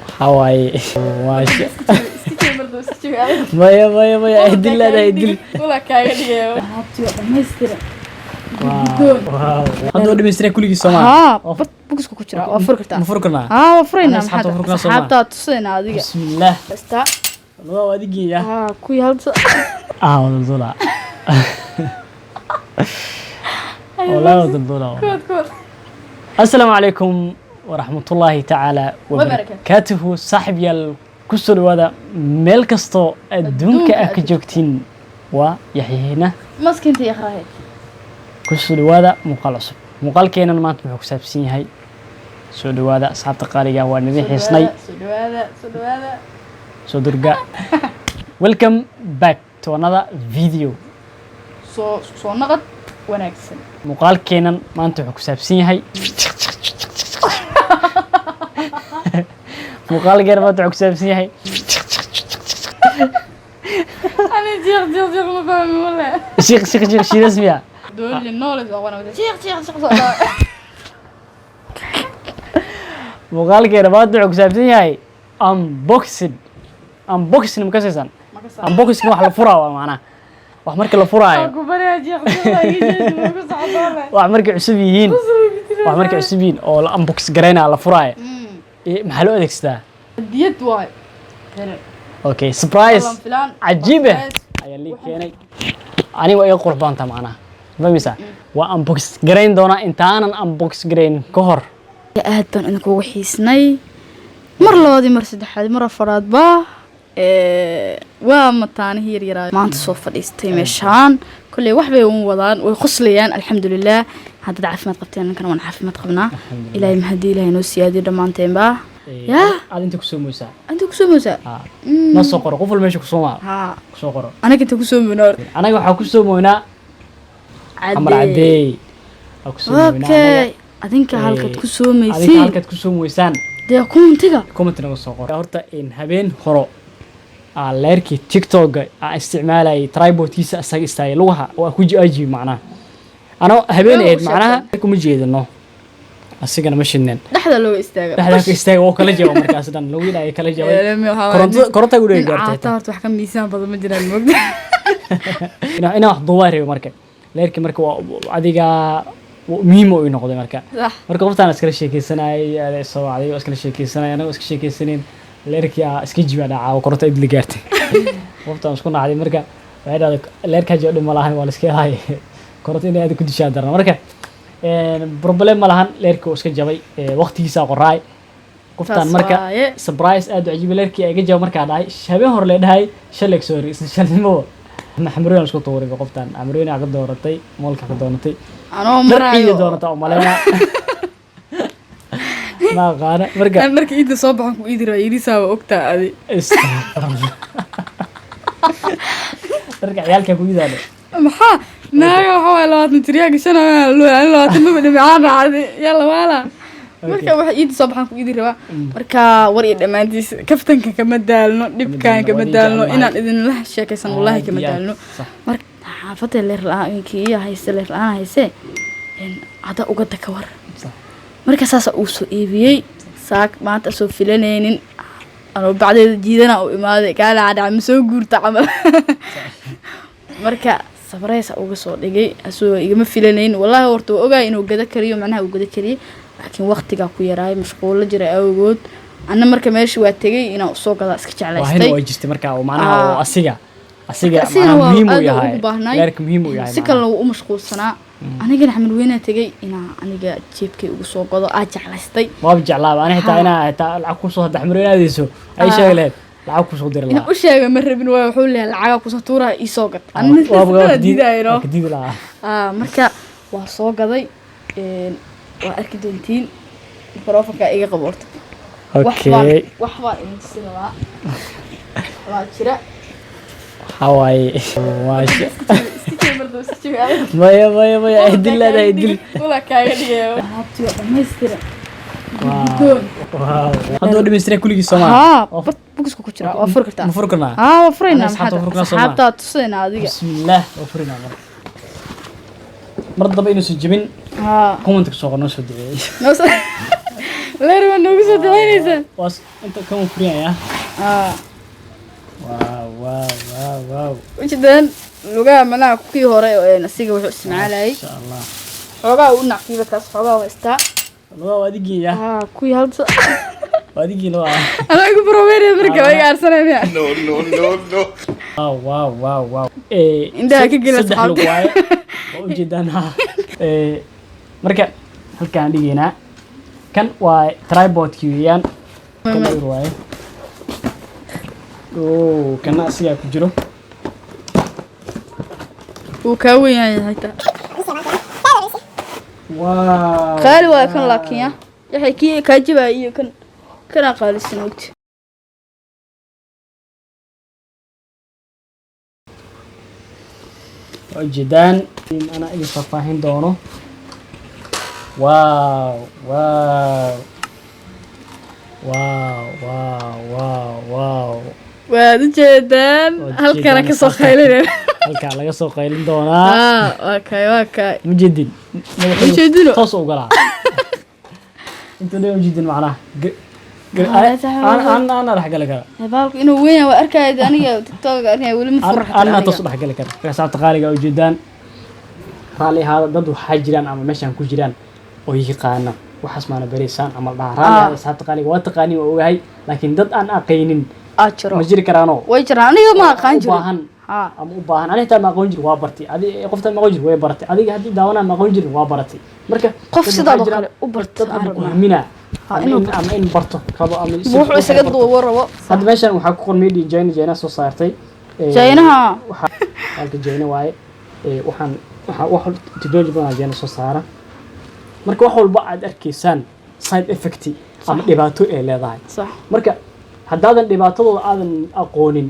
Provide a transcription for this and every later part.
Waxaa waaye, maasha, maya maya maya, idil leedahay idil. Wow, hadda waa dhamaystiraa kulligii Soomaa. Haa, bad boxka ku jira waa furi kartaa. Ma furi karnaa? Haa, waa furaynaa. Ana asxaabta maxaad furi karnaa, Soomaa? Asxaabtaa tusaynaa adiga. Bismillaah. Kasta. Waa adigiya. Haa, kuwii halta. Ah, waa duldula, wallahi waa duldula. Kood kood. Asalaamu calaykum waraxmatullaahi tacaala wabarakaatuhu. Saaxib yaal, kusoo dhawaada meel kastoo adduunka ah ka joogtiin. Waa Yaxyihiina. Maskiinta iyo akhraheed. Kusoo dhawaada muuqaal cusub. Muuqaalkeenan maanta wuxuu ku saabsan yahay, soo dhawaada asxaabta qaaliga, waa nidin xiisnay. Soo dhawaada, soo dhawaada. Soo durga, welcome back to another video. Soo naqad wanaagsan. Muuqaalkeenan maanta wuxuu ku saabsan yahay, muuqaalkeenan maanta wuxuu ku saabsan yahay Ani jiiq jiiq jiiq ma fahmi wale. Shiiq shiiq shiiq shiidas miya? Dooli knowledge waa wana jiiq jiiq jiiq soo dhawa. Muuqaalkeena maanta wuxuu ku saabsan yahay unboxing. Unboxing ma kasaysan? Unboxing wax la furaa waa macnaha wax marka la furaayo. Ku baryaa jiiq jiiq baa iga jeedi ma ku socdo wale. Wax markay cusub yihiin, wax markay cusub yihiin oo la unbox garaynaya, la furaayo, maxaa loo adeegsadaa? Diyad waay. Okay, surprise. Filaan. Cajiib eh ayaa lii keenay. Aniga waa iga qurux badantaa macnaha, fahmaysaa? Waa unbox garayn doonaa. Intaanan unbox garayn ka hor, Aad baan idinkugu xiisnay mar labaadii, mar saddexaad, mar afaraadba. Waa mataanihii yaryaraa maanta soo fadhiistay meeshaan. Kolley wax bay un wadaan, way qoslayaan. Alxamdulilah, haddaad caafimaad qabteen, ninkana waan caafimaad qabnaa. Ilaahay mahadii, Ilaahay noo siyaadiyo dhammaanteenba. Yaa. Aad inta kusoo moysaa? Inta kusoo moosaa. Noo soo qoro, qof walba meesha kusoo maa haa. kusoo qoro. Anaga inta kusoo moynaa? Anaga waxaa kusoo moynaa Xamar Cadeey waa kusoo moynaa anaga. Okay, adinka halkaad ku Adinka soomaysiin? Halkaad kusoo moysaan? Dee commentiga. Comment naga soo qoro. Horta in habeen horo aa leerkii TikToka aa isticmaalayay, tripodkiisa asaga istaagay, lugaha waa ku ajibi macnaha anoo habeen Ee, ahayd u macnaha kuma jeedino, asigana ma shidneen. Dhexda looga istaaga. Dhexdaa ka istaaga oo kala jaba, markaas dhan lagu yidhaha kala jabay. Koronto koronta u dheer gaartay. Caata horta wax ka miisaan badan ma jiraan, moogta. Inaan wax duubaa rabay marka leerkii marka waa adiga muhiim u noqday marka. Marka qoftaan iskala sheekeysanayay, aada soo wacday, waa iskala sheekeysanay, anagoo iska sheekeysanayn leerkii aa iska jibaa dhacaa oo koronto idli gaartay. Qoftaan isku nacday. Marka waxay dhahday leerkaa jaba dhib ma lahan, waa la iska helaay, koronto inay aada ku dishaa daran. Marka problem ma lahan, leerkii wuu iska jabay, waqtigiisaa qoraay qoftaan. Saas Marka waaye. surprise aad u cajiib, leerkii iga jaba markaa dhahay habeen hore lee dhahay, shalay soo hor isla shalnimo xamrooyin isku tuuray. Qoftaan xamrooyin ka dooratay, mallka ka doonatay. Anoo Dhar ciida maraayo. doonata oo maleyna ma aqaana marka. Aan marka iida soo baxan ku iidi rabaa, iirisaa waa ogtaa adi. Astaghfirullah. Dharka ciyaalka ku iidaale. Maxaa naaga waxa waaye 20 jiryaa gashanaya loo ani 20 maba dhimicaan raacday, yalla waala. Marka waxa iida soo baxan ku iidi rabaa. Marka war iyo dhammaantiis, kaftanka kama daalno, dhibkaan daalno, kama waa idin daalno, jecelnahay. Inaan idinla sheekaysan wallahi kama Aad iyo aad. daalno. Sax. Marka xaafadda leer la-aan inkii hayse, leer la-aan hayse hadda ugada ka war. Marka saasa uu soo iibiyey saak maanta soo filanaynin, anoo bacdeeda jiidana u imaaday, kaala cadhac ma soo guurta camal. Marka sabreysa uga soo dhigay, asagoo igama filanayn wallahi. Horta waa ogaay inuu gada kariyo, macnaha uu gada kariyey, laakiin waqtigaa ku yaraay, mashquulo jira awgood. Anna marka meesha waa tegay inaan usoo gadaa iska Baahina jeclaystay. Waa jirtay marka oo macnaha oo asiga Marka asigana macnaha waa muhiim uu aad yahay. ugu baahnay. Leerka muhiim uu yahay Si macnaha. kalena wuu u mashquulsanaa. Anigana Xamar Weynaa tegay inaa aniga jeebkay ugu soo gado aa jeclaystay. Waaba jeclaaba ani xitaa Ha. inaa xitaa lacag kusoo hadda Xamar Weyne aadayso ay sheegi lahayd, lacag kusoo diri Inaan lahaa. u sheega ma rabin, waayo wuxuu leeyahay lacagaa kusoo tuuraa, ii soo gad. Anina Waaba diidayno. waa ka diidi lahaa. Marka waa soo gaday, waa arki doontiin. Mikrofonka iga qabo horta. Wax baan wax baan idin tusi rabaa, waa jira. Waxaa waaye, maasha, maya maya maya, idil leedahay idil. Alaabtii oo dhammaystiran. Wow, hadda waa dhamaystiraa kulligii Soomaa? Haa, bad boxka ku jira waa furi kartaa. Ma furi karnaa? Haa, waa furaynaa. Ana asxaabta maxaad furi karnaa, Soomaa? Asxaabtaa tusaynaa adiga. Bismillaah, waa furinaa. Marka mar damba inuusan jebin. Haa. Commentka soo qor, noo soo duceeyey. Leer waa noogu soo duceynaysaan. Waa inta kan uu furiyaya. Ah. Wow, wow, wow, wow. Ujeedaan lugaha malaha kii hore oo asiga wuxuu isticmaalayay. Masha Allah. Xoogaa u nacfiiba kaas, xoogaa u haystaa. Lugaha waa adigiin ya. Ah, kuwii halta. Waa adigiin lugaha. Anaa igu broweynaya marka waa iga aarsanaya miya? No, no, no, no. Wow, wow, wow, wow. Indhaha ka gela saddex lug asxaabta. waaye. Waa ujeedaan, ha. Marka halkaan dhigaynaa. Kan waa tripodkii weeyaan. Kan dhowr waaye. Oh, kana asigaa ku jiro. Wuu kaa weyn yahay xitaa. Wow. Qaali waa kan laakiin ya. Waxay kii kaa jabaya iyo kan kana qaalisan ogti. Waa ujeedaan in anaa idin faahfaahin doono. Wow, wow, wow, wow, wow, wow. Waad ujeedaan. Waad halkana ujeedaan ka soo asxaabta. qaylinayna. Halkaa laga soo qaylin doonaa. Ah, waa kay, waa kay. Mujeedin. Mujeedino. Toos u galaa inta dhan ujeedin macnaha. Ah, Ana dhex gali kara. Baalku inuu weyn yahay waa arkaya aniga TikTok arkaya, weli ma furo xataa Ana aniga. toos u dhex gali kara. Marka asxaabta qaaliga ujeedaan, raalli ahaada. Dad waxaa jiraan ama meeshaan ku jiraan oo yaqaana waxaas maana bereysaan ama dhaha raalli ahaada. Asxaabta qaaliga waa taqaaniin, waa ogahay, laakiin dad aan aqaynin Aa jiro. ma jiri karaano. Way jiraan, aniga ma aqaan u jirin. baahan Ha. ama u baahan. Aniga xitaa ma aqoon jirin, waa bartay. Adi qoftaan ma aqoon jirin, way baratay. Adiga haddii daawanaa ma aqoon jirin, waa baratay. Marka Qof dad sidaadoo waxaa jiraan kale u barta dad aan ama ku rabnaa. hamina Ha, ama inuu in barto. ama in barto rabo ama si Wuxuu isaga barto. duubo rabo. Hadda meeshan waxaa ku qoran made in China. China soo saartay. Chinaha. Waxaa halka China waaye. Waxaan waxaa wax technology badan China soo saara. Marka wax walba aad arkaysaan side effect ama dhibaato ay leedahay. Marka haddaadan dhibaatadooda aadan aqoonin,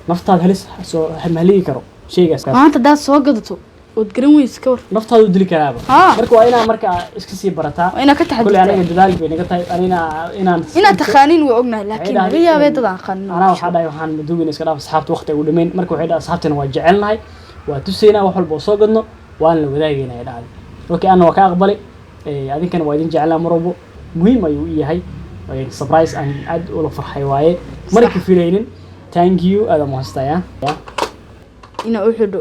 naftaada halis soo mahaligi karo shaygaas. Maanta haddaad soo gadato ood garan weyso, ka war? Naftaada u dili karaaba. Marka waa inaa marka iska sii barataa. Waa inaad ka Kulli taxadirtaa. Aniga dadaal bay naga tahay anina inaan Inaad taqaaniin waa ognahay, laakiin Waxay laga yaabee dhahdeen dad aan aqaanin. Anaa waxaa dhahay waxaan maduugina iska dhaaf asxaabta waqti ay u dhameyn. Marka waxay dhahay asxaabtana waa jecelnahay, waa tusaynaa wax walba oo soo gadno, waana la wadaagaynaa ay dhahday. Okay, ana waa ka aqbalay. Adinkana waa idin jecelnaa mar walbo. Muhiim ayuu u yahay. Surprise aan aad ula farxay waaye, mana ka filaynin. Thank you, aad aan mahadsantahay. Inaa u xidho.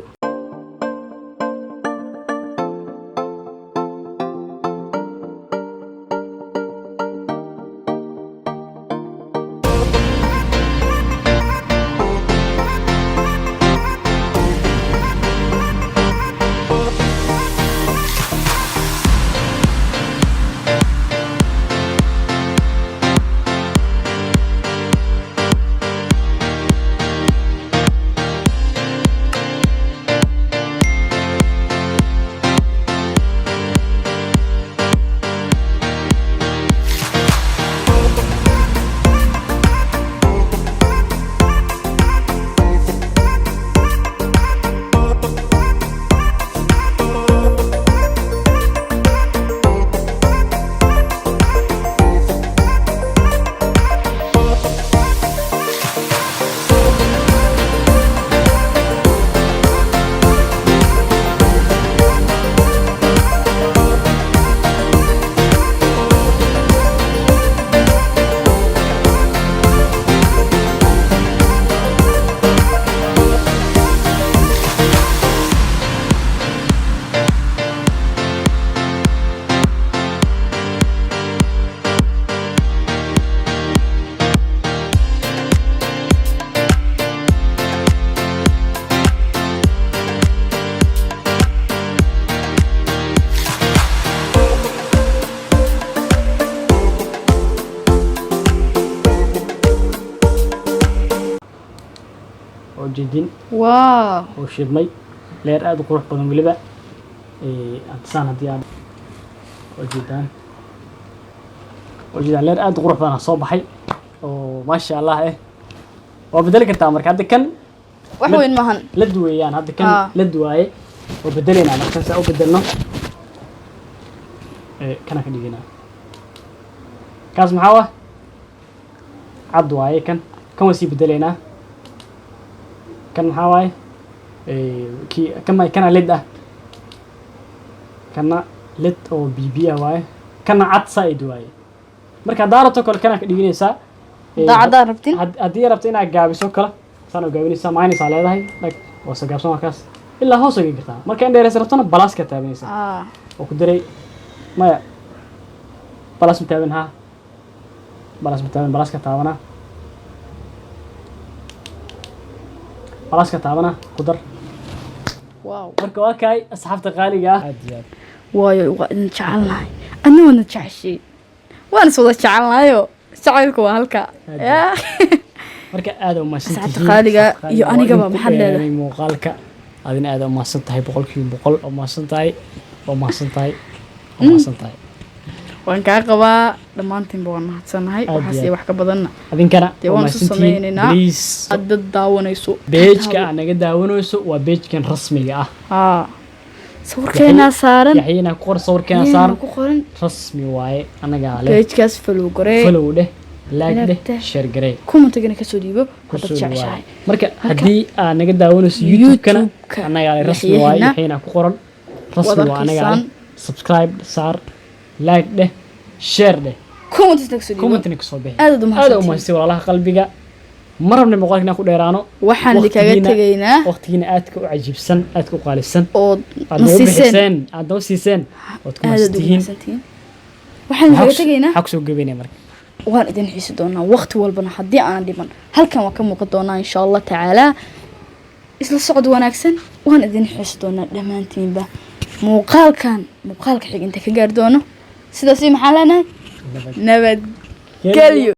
Oo jeedin. Wow. Oo shidmay, leer aad u qurux badan weliba. Saan haddii aan oo jeedaan, oo jeedaan leer aad u qurux badan aa soo baxay oo maasha Allah waa bedeli kartaa. Marka hadda kan wax weyn maahan. LED weeyaan hadda kan. LED waaye, oo bedelaynaa. Markan saa u bedelno, kana ka dhiganaa. Kaas maxaa wa cad waaye. Kan kan waa sii bedelaynaa. Kan maxaa waaye? Kii kan ma kana LED ah, kana LED oo BB ah waaye, kana cad saaid waaye. Marka haddaa rabto kale, kanaa ka dhiginaysaa. Daacadaan rabtin. Haddii rabto inaad gaabiso kale, saan oo gaabinaysaa, minus aa leedahay, dhag, waa soo gaabsan, waa kaas, ilaa hoos oo kartaa. Marka in dheeraysa rabtona, plus ka taabanaysaa. Oo ku diray, maya, plus ma taaban, ha, plus ma taaban, plus ka taabana, plus ka taabana, ku dar. Marka waa kaay, asxaabta qaaliga ah, aad iyo aad. Waayo waa idin jecelnahay, adna waana jeceshay, waan is wada jecelnahayo, jacaylku waa halka. Aad. Yaa. Marka aad umahadsan Asxaabta tihiin. qaaliga Asxaabta iyo qaaliga, waa anigaba idinku maxaad leedahay? dheeranay muuqaalka. Adina aad umahadsan tahay, 100%. Waa umahadsan tahay, waa umahadsan tahay, waa umahadsan tahay. Waan kaa qabaa, dhammaantiinba waan mahadsanahay. Aad Waxaas iyo iyo wax ka badanna Adinkana dee waa waan isu mahadsantihiin. sameynaynaa. Please, aad dad daawanayso. page-ka aad naga daawanayso waa page-kan rasmiga ah. Haa, sawirkeenaa saaran. Yaxyina ku qor, sawirkeena Yaxyina saaran. ku qoran. Rasmi waaye, anagaa leh. Page-kaas follow garee. Follow dheh, like dheh, Like dheh. share garee. Comment-igana kasoo dhiibo haddaad Kusoo jeceshahay. dhawaada. Marka haddii aad naga daawanayso YouTube-kana, YouTube-ka anagaa leh, rasmi waaye. Yaxyina. Yaxyina ku qoran, rasmi Waad waa, anagaa leh. arkaysaan. Subscribe saar, like dheh, share dheh. Comment-na kasoo dhiibo. Comment-na kasoo bixi. Aad aad Aad umahadsantihiin. umahadsan walaalaha qalbiga. Ma rabna muuqaalka inaan ku dheeraano. Waxaan idinkaga tegaynaa Waqtigiina aadka u cajiibsan, aadka u qaalisan ood aad na nagu siiseen. bixiseen, aad noo siiseen, waad ku Aad aad ugu mahadsantihiin. mahadsantihiin. Waxaan idinkaga tegaynaa Maxaa kusoo gabaynaya marka? Waan idin xiisi doonaa waqti walbana, haddii aanan dhiman halkan waan ka muuqan doonaa, insha Allah tacaala. Isla socod wanaagsan, waan idin xiisi doonaa dhammaantiinba. Muuqaalkan muuqaalka xig inta ka gaari doono, sidaasi maxaan leenahay? Nabadgelyo.